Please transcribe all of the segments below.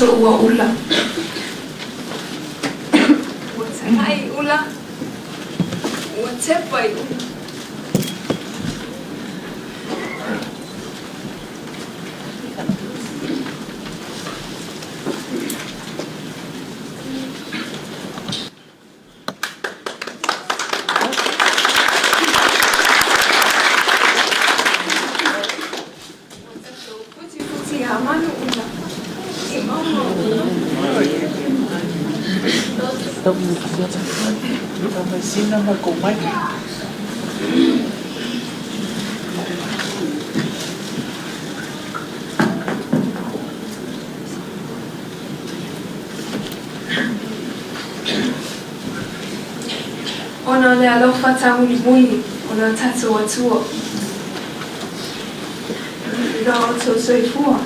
aso ua ula. Ua tagai i ula, ua tepa i ula. Ua tatou futifuti a manu ula i mauga ula. Ona o le alofa taumulimuli o lo tatou Atua i lo outou soifua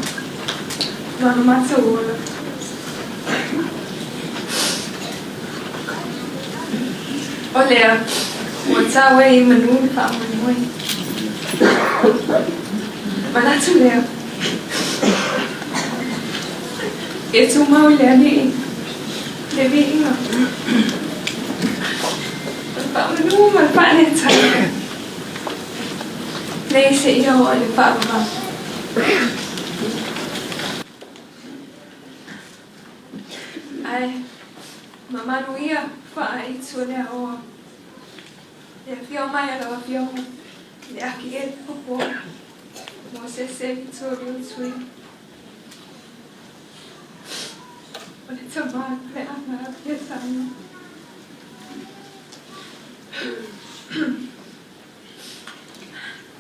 ma lo matou ola. O lea, ua tau ai i manu le faamoemoe. Manatu lea. E tumau i le Alii le viiga, o le faamanu ma le faaneetaga, nei seia oo i le faavavau. Ae mamalu ia faaaitu o le aoa, le afio mai a lau Afioga i le Akiekopo Mosese Vittorio Tui. O le tama le aga a Samoa.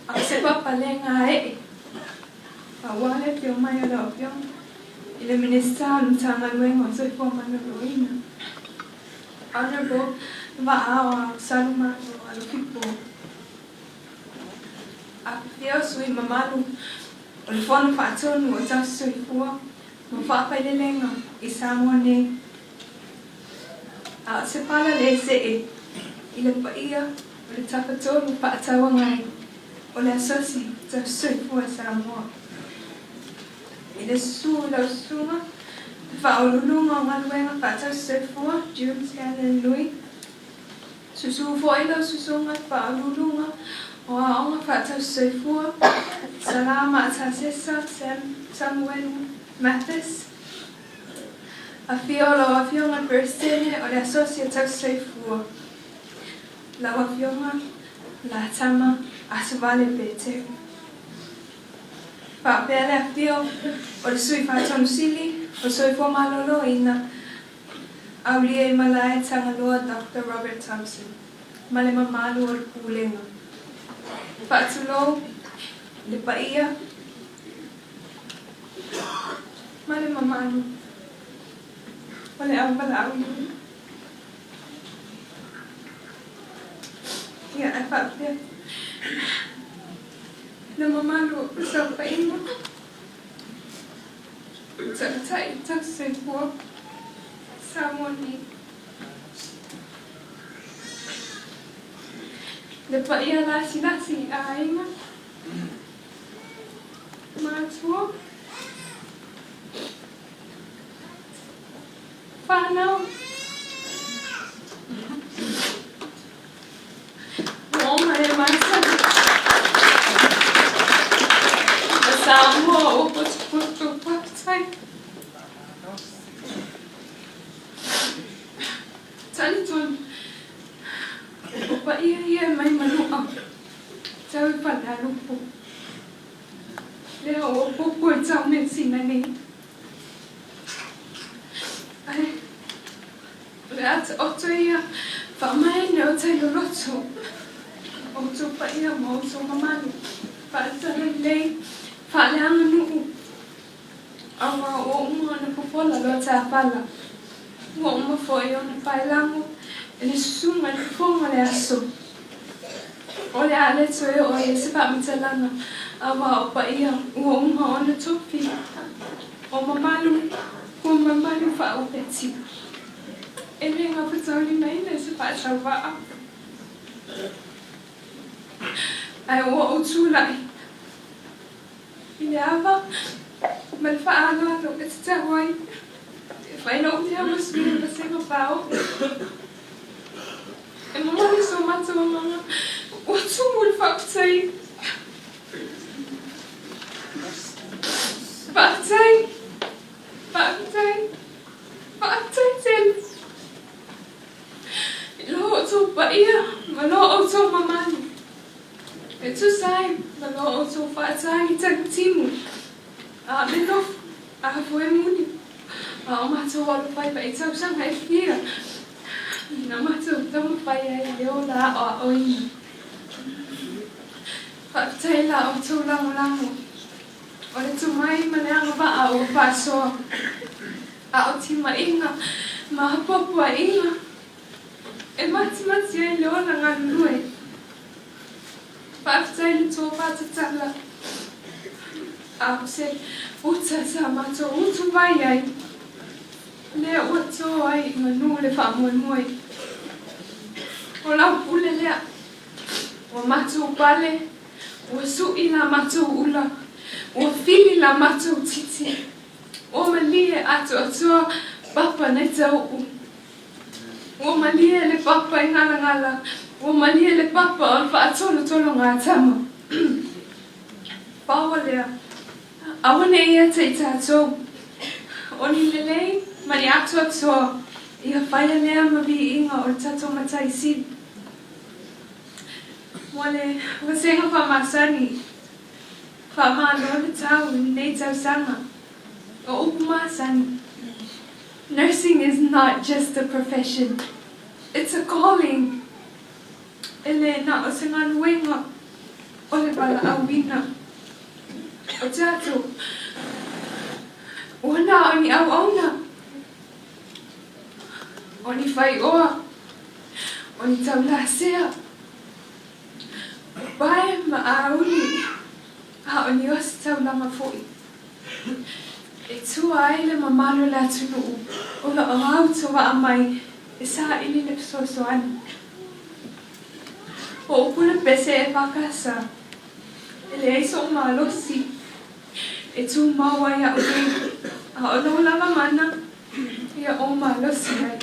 A o se papalega ae aua le afio mai o lau Afioga i le Minisita o le Matagaluega o Soifua Maloloina, Honourable Vaaoao Salumalo Alofipo. Afifio sui mamalu o le Fono Faatonu o Tausi Soifua ma Faafailelega i Samoa nei. A o se pala le see i le paia o le Tafatolu Faatauagai o le Asosi Tausi Soifua Samoa. I le susu o lau susuga, le Faauluuluga o Galuega Faatausi Soifua, June Scanlan Lui, Susu foi lau susuga faauluuluga o Aoga Faatausi-soifua, Salah Maatasesa Sam Samuelu Mathis. Afio lau Afioga le Peresetene o le Asosi o Tausi-soifua, lau Afioga Latama Asovale Peteu. Faapea le afio o le Sui Faatonu Sili o Soifua Maloloina, Aulia i malae Tagaloa Doctor Robert Thompson ma le mamalu o le Pulega. Faatulou le paia ma le mamalu o le auvalaauina. Ia, ae faapea le mamalu o le saofaiga. Taitai tausisoifua Samoa nei. Le paia lasilasi i aiga, matua, whanau, Ua oma e masani. O Samoa ua potopoto faafetai. Talitonu, o paia ia e mai Manua, tau i Falealupo. Lea ua popo i Taumeasina nei. Ae, O le ata oto ia, faamaene o tai loloto, o outou paia ma outou mamalu, faale-talalelei, faale-aganuu, aua ua uma ona popola loa tafala, ua uma foi ona paelago e le susuga i le fofoga o le aso. O le a le toe oo i ai se faamatalaga, aua o paia ua uma ona tofi, o mamalu ua mamalu faaupeti. E le gafataulimaina i se faatauvaa, ae ua ou tulai i le ava ma le faaaloalo e tatau ai. Fai lou leo ma sui o le Vasega Faaoo. E momoli so matou agaga ua tumu i le faafetai. Faafetai, faafetai, faafetai tele i lo outou paia ma lo outou mamalu e tusa ai ma lo outou faatagi tagitimu a me nofo a foe muli a o matou alofaiva i tausaga e fia na matou taumafai ai i le ola aoaoina. Faafetai i la outou lagolago, o le tomai ma le agavaa ua faasoa, a o timaiga ma apoapoaiga e matimati ai le ola galulue. Faafetai i le tofa tatala, a o se uta sa matou utuvai ai, lea ua to ai i manu le faamoemoe. O lau pule lea, ua matou pale, ua suʻi la matou ula, ua fili la matou titi, ua malie atoatoa papa nai tauʻu. Ua malie le papa i galagala, ua malie le papa o le faatolotologa a tama. Pau o lea, aua ne i ia te i tatou, o ni lelei ma ni atoatoa ia faia lea ma viiga o le tatou Matai Sili. Mo le vasega faamasani, faamalo le tau i lenei tausaga o upu masani. Nursing is not just a profession, it's a calling. E le na o se galuega o le valaauina o tatou ua na o ni auauna, o ni faioa, o ni taulasea, o pae ma auli, a o ni ositaulaga foi e tua ai le mamalu o le atunuu o lo o autovaa mai e saili le fesoasoani. O upu le pese e FKS, e leai soʻu malosi e tumau ai aʻu nei, a o lou lava mana ia ou malosi ai.